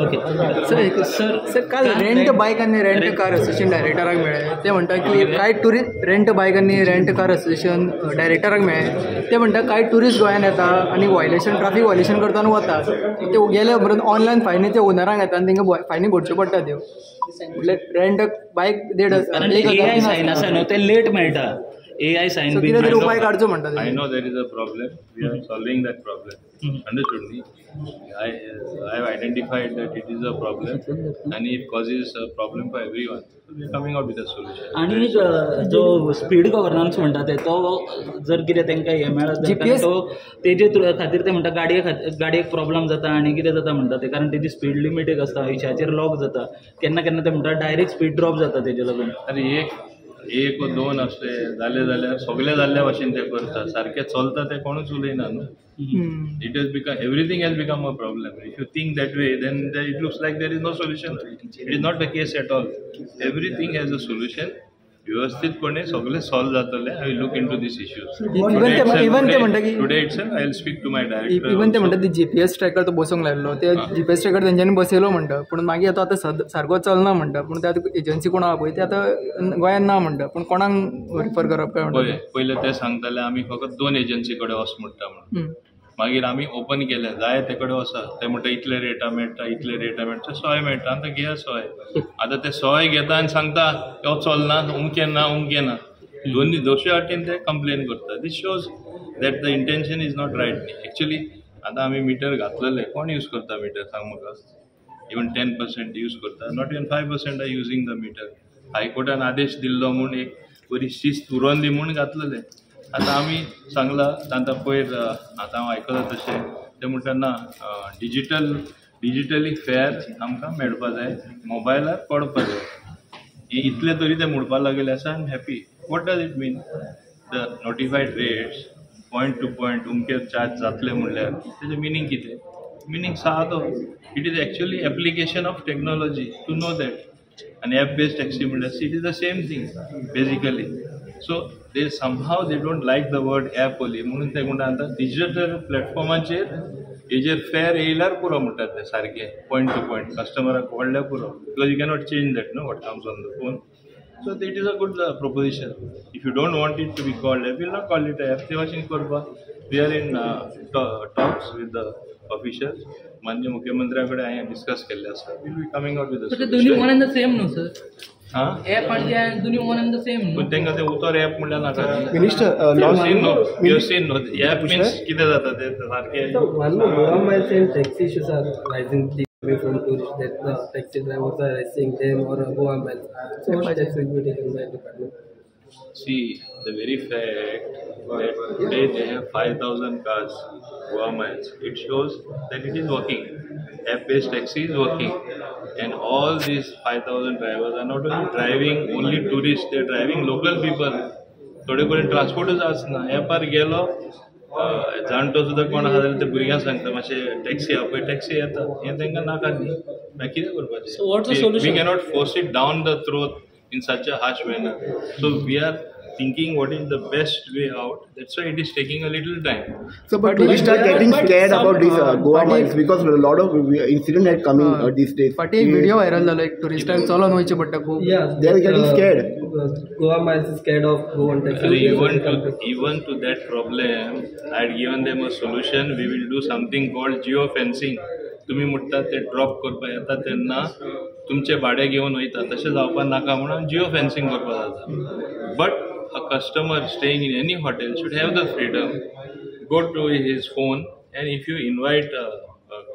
Okay sir, sir, काल rent बायक आनी rent car association डायरेक्टराक मेळ्ळे. ते म्हणटा की कांय ट्युरिस्ट, रेंट बायक आनी रेंट कार असोसिएशन डायरेक्टराक मेळ्ळे. ते म्हणटा कांय ट्युरिस्ट गोंयान येता आनी व्हायलेशन, ट्राफीक व्हायलेशन करता आनी वता. ते गेले उपरांत ऑनलायन फायनी ते ओनरांक येता आनी तांकां फायनी भरच्यो पडटा त्यो. म्हटल्यार रेंट बायक देड कारण एआय सायन आसा न्हू, ते लेट मेळटा. एआय सायन कितें तरी उपाय काडचो म्हणटा. I know there is a problem. We are solving that problem. Understood me? I have identified that it is a problem and it causes a problem for everyone. So we are coming out with a solution. आनी जो speed governance म्हणटा ते, तो जर कितें तांकां हें मेळत जाल्यार तो तेजे खातीर ते म्हणटा गाडयेक प्रॉब्लम जाता आनी कितें जाता म्हणटा ते, कारण तेजी स्पीड लिमीट एक आसता, अंयशाचेर लॉक जाता. केन्ना केन्ना ते म्हणटा डायरेक्ट स्पीड ड्रॉप जाता तेजे लागून. आनी एक दोन असले जाले जाल्यार सगळे जाल्ल्या भाशेन ते करता, सारकें चलता ते कोणूच उलयना न्हू. It has become, everything has become a problem. If you think that way, then it looks like there is no solution. It is not the case at all. Everything has a solution. व्यवस्थितपणे सगळे solve जातले. I will look into this issues. Even ते म्हणटा की today itself I will speak to my director. Even ते म्हणटा ती GPS tracker तो बसोवंक लायल्लो, ते जीपीएस ट्रॅकर तेंच्यांनी बसयलो म्हणटा, पूण मागीर आतां सारको चलना म्हणटा. पूण ते आतां एजन्सी कोण आहा पळय ते आतां गोंयांत ना म्हणटा, पूण कोणाक रिफर करप काय म्हणटा. पयले ते सांगताले आमी फकत दोन एजन्सी कडेन वच म्हणटा म्हणून. मागीर आमी ओपन केलें, जाय ते कडेन वचा. ते म्हणटा इतले रेटा मेळटा, इतले रेटा मेळटा, सोय मेळटा. आतां घेया सोय. आतां ते सोय घेता आनी सांगता हो चलना, उमकें ना, उमकें ना. दोन दोशे वाटेन ते कंप्लेन करता. This shows that the intention is not right. Actually आतां आमी मिटर घातलेले, कोण यूज करता मिटर सांग म्हाका? इवन 10% यूज करता, not even 5% are using the meter. हायकोर्टान आदेश दिल्लो म्हूण एक बरी शिस्त उरोन दी म्हूण घातलेले. आतां आमी सांगलां आतां पयर, आतां हांव आयकलां तशें ते म्हणटा ना, डिजिटली फेर आमकां मेळपा जाय, मोबायलार पडपा जाय. हे इतले तरी ते म्हणपा लागले आसा. I am happy. What does it mean? The notified rates point to point उमके चार्ज जातले म्हणल्यार तेजें मिनींग कितें? मिनींग सादो, it is actually application of technology to know that. आनी एप बेस्ड टॅक्सी म्हणल्यार it is the same thing basically. So they somehow they don't like the word app only, म्हणून ते म्हणटा आतां डिजिटल प्लॅटफॉर्माचेर हेजेर फेर येयल्यार पुरो म्हणटात ते, सारकें पॉयंट टू पॉयंट कस्टमराक कळ्ळ्यार पुरो. Because you cannot change that no what comes on the phone. So it is a good proposition. If you don't want it to be called app, will not call it app. ते भाशेन करपाक we are in talks with the officials. माननीय मुख्यमंत्र्या कडेन हांवें discuss केल्लें आसा. Will be coming out with the दोनूय one and the same न्हू सर? एप आनी दोनूय वन एंड the same. पूण तांकां तें उतर एप म्हणल्यार नाका. Minister, app means कितें जाता तें सारकें. Goa Miles and taxi issues are rising from tourists that the taxi drivers are arresting them or Goa Miles. So what steps will be taken by the department? See, the very fact that today they have 5,000 cars, Goa Miles, it shows that it is working. App-based taxi is working. And all these 5,000 drivers are not only driving only tourists, they are driving local people. थोडे कडेन ट्रान्सपोर्टूच आसना. एपार गेलो जाणटो सुद्दां कोण आसा जाल्यार ते भुरग्यांक सांगता मातशें टॅक्सी आपय, टॅक्सी येता. हें तांकां नाका न्ही, मागीर कितें करपाचें? We cannot force it down the throat in such a harsh manner. So we are thinking what is the best way out. That's why it is taking a little time. So, but tourists are getting scared about this Goa Miles because a lot of incident had coming these days. But एक video viral झालो, एक टुरिस्टाक चलोन वयचें पडटा खूब. Yeah, they are getting scared. Goa Miles is scared of Goan taxi. Even to that problem, I had given them a solution. We will do something called geo fencing. तुमी म्हणटा ते drop करपा येता तेन्ना तुमचे भाडें घेवन वयता, तशें जावपा नाका म्हणून जिओ फेन्सिंग करपा जाता. But a customer staying in any hotel should have the freedom, go to his phone, and if you invite a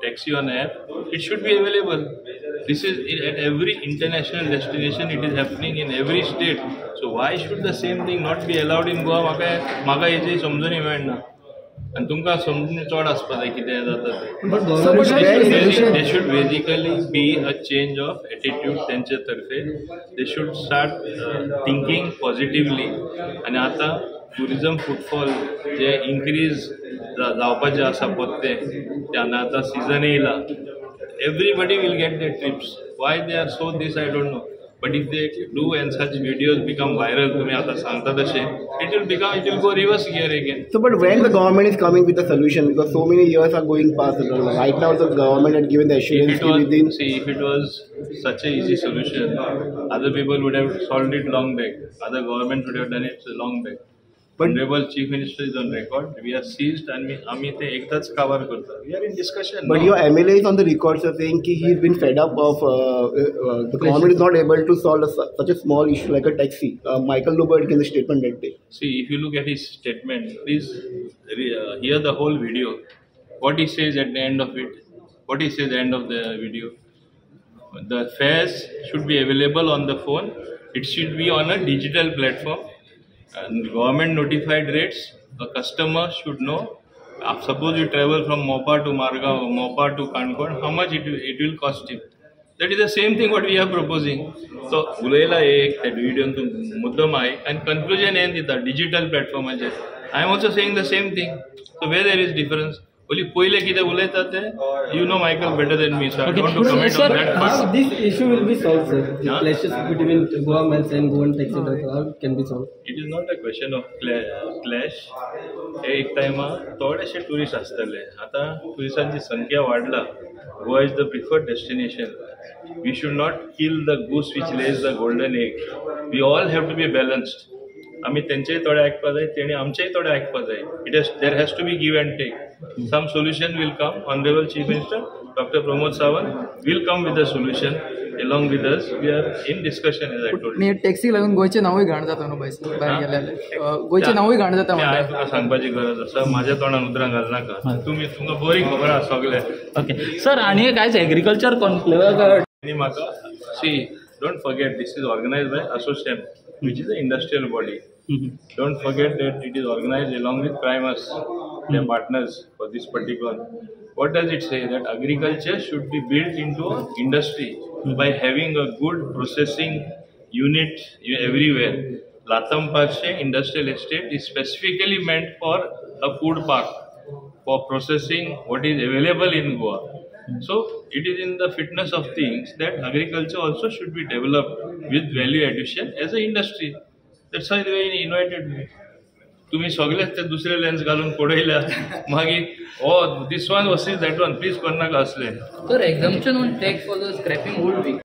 taxi on app, it should be available. This is at every international destination, it is happening in every state. So why should the same thing not be allowed in Goa? म्हाका हेजें समजून मेळना आनी तुमकां समजून चड आसपा जाय कितें जाता तें. There should basically be a change of attitude तेंचे तर्फे. They should start thinking positively. आनी आतां टुरिजम फुटफॉल जे इन्क्रीज जावपाचें आसा पत्ते, ते आतां सिजन येयला. Everybody will get the trips. Why they are so this I don't know. But if they do and such videos become viral, तुम्ही आता सांगता तशें, it will go reverse gear again. So, but when the government is coming with a solution, because so many years are going past, right now the government had given the assurance within. See, if it was such a easy solution, other people would have solved it long back. Other governments would have done it long back. But Honorable Chief Minister is on record. We are seized and आम्ही ते एकदाच काबार करता. We are in discussion. But your MLA is on the record saying ki he has been fed up of the government is not able to solve such a small issue like a taxi. Michael Lobo had given the statement that day. See, if you look at his statement, please hear the whole video. What he says at the end of it, what he says at the end of the video. The fares should be available on the phone. It should be on a digital platform. And government notified rates, the customer should know. Suppose you travel from Mopa to Margao, Mopa to Canacona, how much it will cost you. That is the same thing what we are proposing. So, उलयला एक त्या व्हिडिओन तूं मुद्दम आयक आनी conclusion हें दिता digital platform. I am also saying the same thing. So where there is difference? Only पयले कितें उलयता ते you know Michael better than me, sir. I don't want to comment on that part. This issue will be solved, sir. The clashes between Goa Miles and Goan taxi drivers can be solved. It is not a question of clash. एक टायमा थोडेशे tourist आसतले. आतां टुरिस्टांची संख्या वाडला. Goa is the preferred destination. We should not kill the goose which lays the golden egg. We all have to be balanced. आमी तेंचेय थोडे आयकपा जाय, तेणी आमचेय थोडे आयकपा जाय. It has there has to be give and take. Some solution will come. Honorable Chief Minister Dr. Pramod Sawant will come with a solution along with us. We are in discussion, as I told you. टॅक्सीक लागून गोंयचें नांवूय घाण जाता न्हू भायर गेल्यार, गोंयचें नांवूय घाण जाता. हांवें तुका सांगपाची गरज आसा, म्हाज्या तोंडान उतरां घालनाका. तुमी तुमकां बरी खबर आसा सगळें. ओके सर, आनी एक आयज एग्रीकल्चर कॉन्क्लेव आनी म्हाका see, don't forget this is organized by ASSOCHAM, which is an industrial body. Don't forget that it is organized along with Primus, their partners for this particular. What does it say? That agriculture should be built into industry by having a good processing unit everywhere. Latamparse Industrial Estate is specifically meant for a food park, for processing what is available in Goa. So it is in the fitness of things that agriculture also should be developed with value addition as an industry. That's why they invited me. तुम्ही सगळेच ते दुसरे lens घालून पळयल्या मागीर oh this one versus that one, please करनाका असले. Sir, exemption on tax for the scrapping old vehicle.